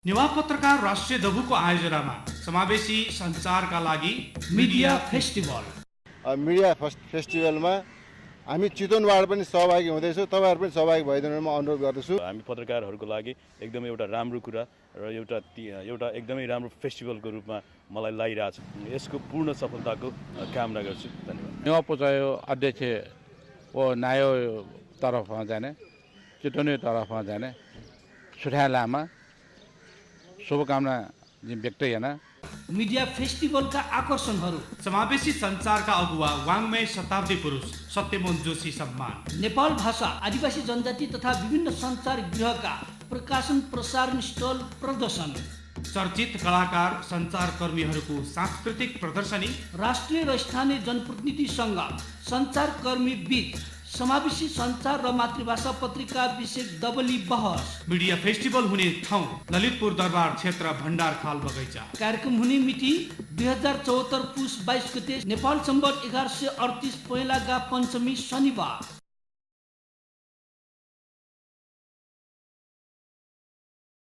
नेवा पत्रकार राष्ट्रिय दबुको आयोजनामा समावेशी सञ्चारका लागि मिडिया फेस्टिभल मिडिया फेस्टिभलमा हामी चितवनबाट पनि सहभागी हुँदैछौँ। तपाईँहरू पनि सहभागी भइदिनु म अनुरोध गर्दछु। हामी पत्रकारहरूको लागि एकदमै एउटा राम्रो कुरा र एउटा एकदमै राम्रो फेस्टिभलको रूपमा मलाई लागिरहेछ। यसको पूर्ण सफलताको कामना गर्छु। धन्यवाद। नेवा पचायो अध्यक्ष वो नायो तर्फमा जाने चितवनी तर्फमा जाने सुठा लामा शुभकामना व्यक्त होइन। मिडिया फेस्टिभलका आकर्षणहरू समावेशी सञ्चारका अगुवा वाङ्मय शताब्दी पुरुष सत्यमोहन जोशी सम्मान, नेपाल भाषा आदिवासी जनजाति तथा विभिन्न सञ्चार गृहका प्रकाशन प्रसारण स्टल प्रदर्शन, चर्चित कलाकार सञ्चारकर्मीहरूको सांस्कृतिक प्रदर्शनी, राष्ट्रिय र स्थानीय जनप्रतिनिधिसँग सञ्चारकर्मी बीच समावेशी सञ्चार र मातृभाषा पत्रिका विषय दबली बहस। मिडिया फेस्टिभल हुने ठाउँ ललितपुर दरबार क्षेत्र भण्डारखाल बगैँचा। कार्यक्रम हुने मिति 2074 पुस 22 गते नेपाल सम्वत 1138 पहिलाका पञ्चमी शनिबार।